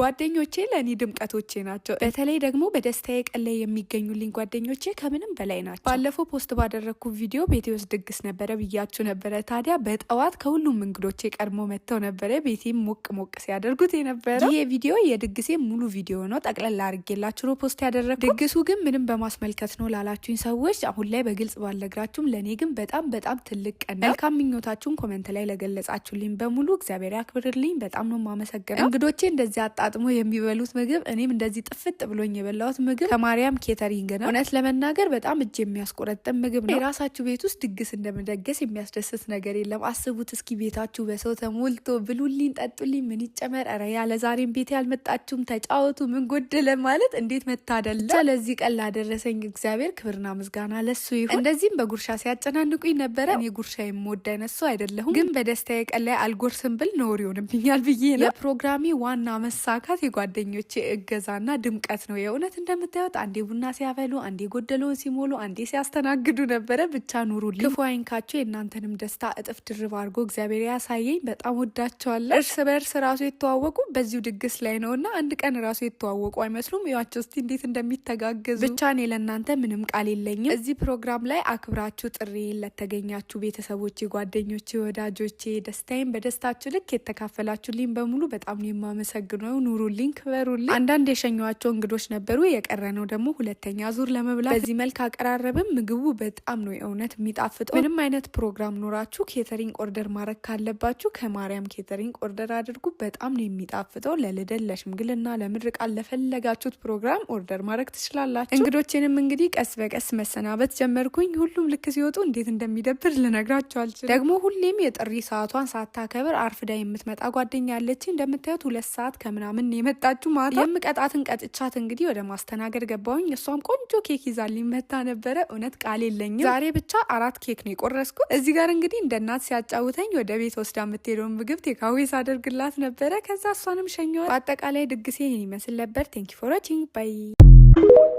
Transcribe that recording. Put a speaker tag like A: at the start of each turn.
A: ጓደኞቼ ለእኔ ድምቀቶቼ ናቸው። በተለይ ደግሞ በደስታዬ ቀን ላይ የሚገኙልኝ ጓደኞቼ ከምንም በላይ ናቸው። ባለፈው post ባደረግኩ ቪዲዮ ቤቴ ውስጥ ድግስ ነበረ ብያችሁ ነበረ። ታዲያ በጠዋት ከሁሉም እንግዶቼ ቀድሞ መጥተው ነበረ ቤቴም ሞቅ ሞቅ ሲያደርጉት የነበረ። ይሄ ቪዲዮ የድግሴ ሙሉ ቪዲዮ ነው። ጠቅለል አድርጌላችሁ ነው post ያደረግኩት። ድግሱ ግን ምንም በማስመልከት ነው ላላችሁኝ ሰዎች አሁን ላይ በግልጽ ባልነግራችሁም ለእኔ ግን በጣም በጣም ትልቅ ቀን ነው። መልካም ምኞታችሁን comment ላይ ለገለጻችሁልኝ በሙሉ እግዚአብሔር ያክብርልኝ። በጣም ነው የማመሰግነው። እንግዶቼ እንደዚህ አጣጥሞ የሚበሉት ምግብ እኔም እንደዚህ ጥፍጥ ብሎኝ የበላሁት ምግብ ከማርያም ኬተሪንግ ነው። እውነት ለመናገር በጣም እጅ የሚያስቆረጥም ምግብ ነው። የራሳችሁ ቤት ውስጥ ድግስ እንደመደገስ የሚያስደስት ነገር የለም። አስቡት እስኪ ቤታችሁ በሰው ተሞልቶ ብሉልኝ፣ ጠጡልኝ፣ ምን ይጨመር፣ ኧረ ያለ ዛሬም ቤት ያልመጣችሁም ተጫወቱ፣ ምን ጎደለ ማለት እንዴት መታደል። ብቻ ለዚህ ቀን ላደረሰኝ እግዚአብሔር ክብርና ምስጋና ለሱ ይሁን። እንደዚህም በጉርሻ ሲያጨናንቁኝ ነበረ። እኔ ጉርሻ የምወድ አይነት ሰው አይደለሁም፣ ግን በደስታዬ ቀን ላይ አልጎርስም ብል ነውር ይሆንብኛል ብዬ ነው። የፕሮግራሜ ዋና መሳካት የጓደኞቼ እገዛና ድምቀት ነው። የእውነት እንደምታዩት አንዴ ቡና ሲያፈሉ፣ አንዴ ጎደለውን ሲሞሉ፣ አንዴ ሲያስተናግዱ ነበረ። ብቻ ኑሩልኝ፣ ክፉ አይንካችሁ። የእናንተንም ደስታ እጥፍ ድርብ አድርጎ እግዚአብሔር ያሳየኝ። በጣም ወዳቸዋለሁ። እርስ በእርስ ራሱ የተዋወቁ በዚሁ ድግስ ላይ ነው እና አንድ ቀን ራሱ የተዋወቁ አይመስሉም። እዩዋቸው እስቲ እንዴት እንደሚተጋገዙ። ብቻ እኔ ለእናንተ ምንም ቃል የለኝም። እዚህ ፕሮግራም ላይ አክብራችሁ ጥሪ ለተገኛችሁ ቤተሰቦቼ፣ ጓደኞቼ፣ ወዳጆቼ ደስታዬን በደስታችሁ ልክ የተካፈላችሁልኝ በሙሉ በጣም ነው የማመሰግነው። ኑሩልኝ፣ ክበሩልኝ። አንዳንድ የሸኘኋቸው እንግዶች ነበሩ። የቀረነው ደግሞ ሁለተኛ ዙር ለመብላት በዚህ መልክ አቀራረብም ምግቡ በጣም ነው የእውነት የሚጣፍጠው። ምንም አይነት ፕሮግራም ኖራችሁ catering order ማድረግ ካለባችሁ ከማርያም ኬተሪንግ order አድርጉ። በጣም ነው የሚጣፍጠው። ለልደት፣ ለሽምግልና፣ ለምርቃት፣ ለፈለጋችሁት ፕሮግራም order ማድረግ ትችላላችሁ። እንግዶቼንም እንግዲህ ቀስ በቀስ መሰናበት ጀመርኩኝ። ሁሉም ልክ ሲወጡ እንዴት እንደሚደብር ልነግራችሁ አልችልም። ደግሞ ሁሌም የጥሪ ሰዓቷን ሳታከብር አርፍዳ የምትመጣ ጓደኛ አለች። እንደምታዩት 2 ሰዓት ከምናምን የመጣችሁ ማታ። የምቀጣትን ቀጥቻት እንግዲህ ወደ ማስተናገድ ገባሁኝ። እሷም ቆንጆ ኬክ ይዛልኝ መታ ነበረ። እውነት ቃል የለኝም። ዛሬ ብቻ አራት ኬክ ነው የቆረስኩት። እዚህ ጋር እንግዲህ እንደ እናት ሲያጫውተኝ ወደ ቤት ወስዳ የምትሄደውን ምግብ takeaway ሳደርግላት ነበረ። ከዛ እሷንም ሸኘዋል። በአጠቃላይ ድግሴ ይህን ይመስል ነበር። Thank you for watching, bye.